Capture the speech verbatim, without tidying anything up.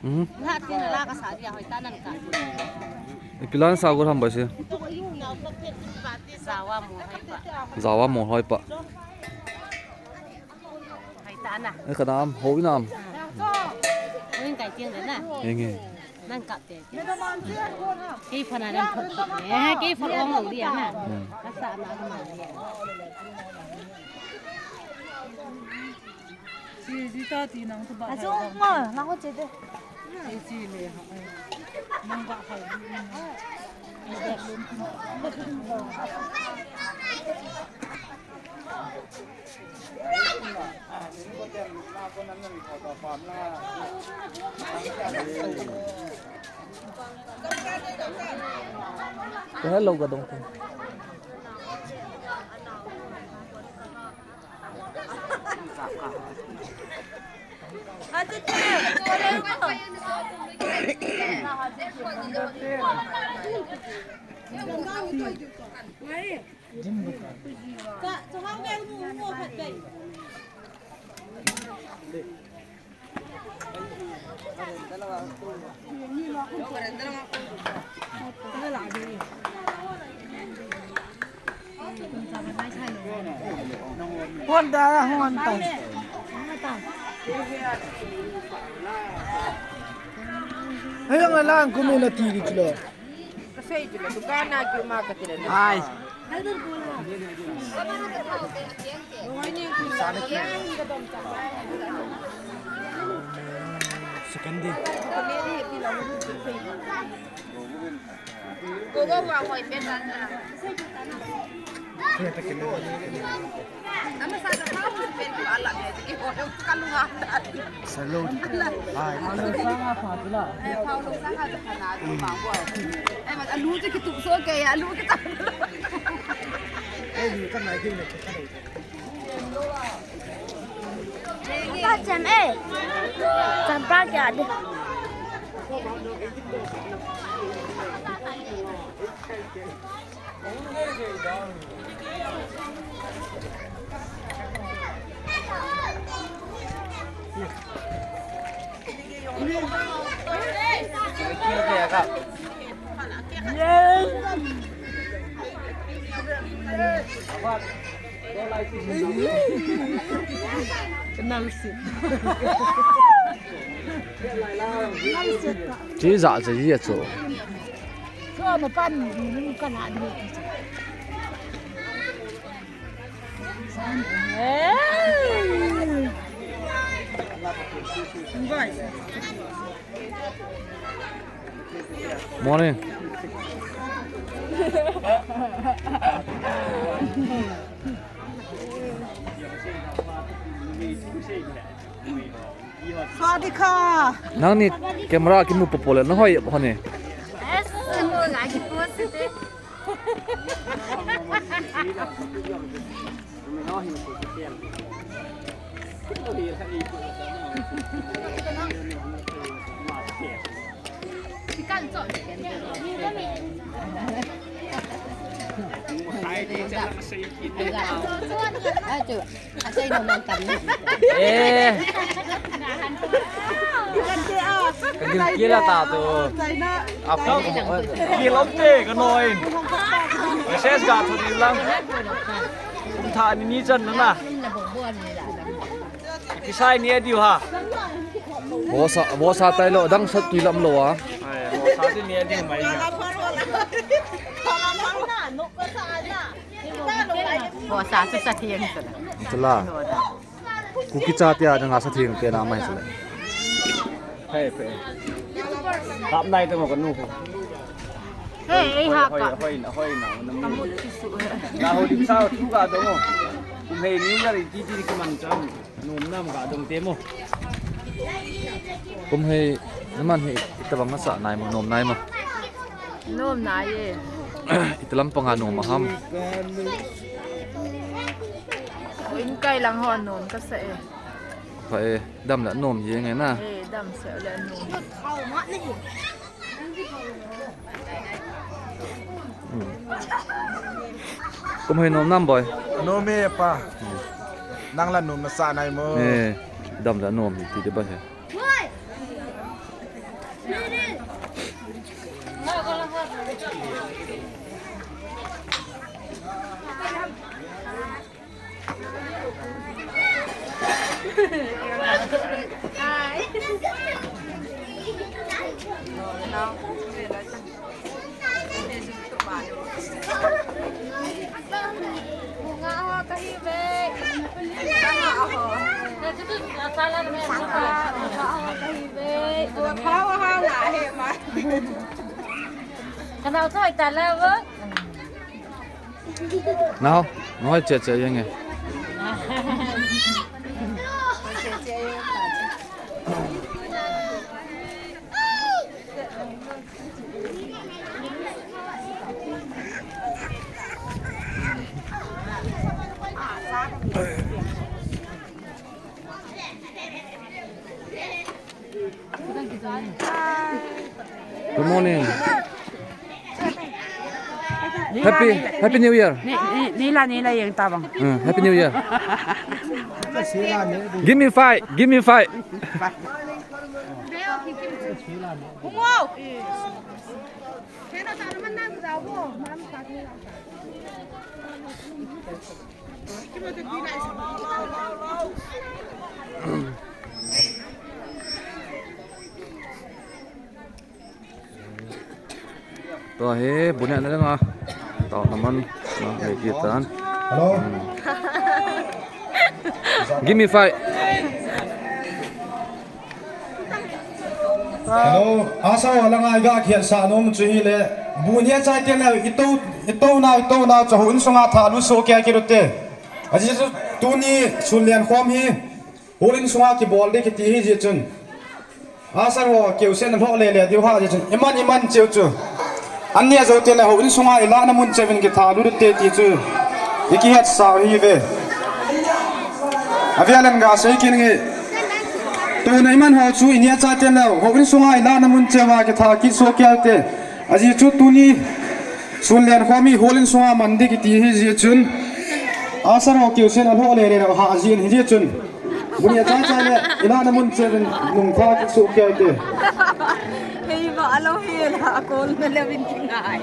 Mhm. Naha tin la kasa dia, hoitah nan ka. Ipi la nasa got ham bai se. Jawa mo hoi pa. Jawa mo hoi pa. Hoitah na. Eh, ka nam, hoi nam. Hoi kai tiang de na. Enge. Nan kap te. Kei pha na dan phot. Eh, kei pha ong lo dia na. Hmm. Ka sa na ka ma dia. Si, si ta ti nang tu ba. Ajo ngo, nang ko che de. Si, si le ha. Nang ba ha. Ka hello ka dong. Hon da, hon ta. Hei, ang lang kunu na ti di kilo. Kasi ito na, dukan na, kima ka tira na. Ay. Second day. Salon. Ai. Alu che kitu so ke, alu kita. Ei, ni kan nai kin ne. Apa cem eh? Campak ya deh. Kenal sih. Kenal sih tak? Ci za za ji ya zo. Zo na pan ni ni ka na ni. Eh. Morning. Swadika. Nang ni camera kimu popo le na hoi honi. Yes, mo ga ki post te. Eh. Ka gil kila ta tu. Apa ko mo? Gil om te ka noi. Message ga thu ni lang. Kum tha ni ni chan na na. Kisai ni adiu ha. Vosa, vosa tai lo, dang sat tui lam lo a. Ai, vosa ti ni adiu mai ya. Vosa chu sa thiang sa. Chula. Kuki chate a dang a sa thiang te na mai chula. Hei, hei. Kap nai te mo ka nu ko. Hei, ei ha ka. Hoi, hoi na, hoi na, na mo. Na ho di sa tu ka do mo. Kum hei ni na ri ti ti ki man chang. Nom nam ka dong te mo. Kum hei, na man hei, ita bang na sa nai mo, nom nai mo. Nom nai e. Ita lam panga nom a ham. In kai lang ho nom ka sa e. Pha e, dam la nom ye nge na. E, dam sa la nom. Hmm. Kum hei nom nam boi. Nom e pa. Hmm. Nang la nom na sa nai mo. E, dam la nom hi ti de ba he. Oi. Kanao choi ta la vo. Nao, nao che che yeng e. Good morning. Happy, Happy New Year. Ni, ni, nila, nila yang tabang. Uh, Happy New Year. Give me five, give me five. Wow. Tua hi, bu nehna dinga. Taona man, na, nei kit tan. Hello. Hmm. Give me five. Hello, asa ho langa iga kihetsah nom chu hile, bu neh chai teng le, i tou, i touna, i touna chu houin sunga thalut soh kei kit ute. Ajeh chu tuni sun lenkhom hi, houin sunga kibol ding kiti hi jeh chun. Asa ho keusen alhoh lele diu ahi jeh chun, iman, iman cheu chu. An neh jou teng le houin sunga ilahna mun cheuvin kithalut ute ti chu. I kihetsah u ahiuve. Avel in ga sei kit inge. Touna iman ho chu i neh chai teng le, houin sunga ilahna mun cheuva kitha kit soh kei ute. Ajeh chu tuni sun lenkhom hi houin sunga man ding kiti hi jeh chun. Asa ho keusen alhoh lele lou ahi jeh in hi jeh chun. Bu neh chai chai le, ilahna mun cheuvin nungtha kit soh kei ute. Hei va alo hi la, kol na le vin kingai.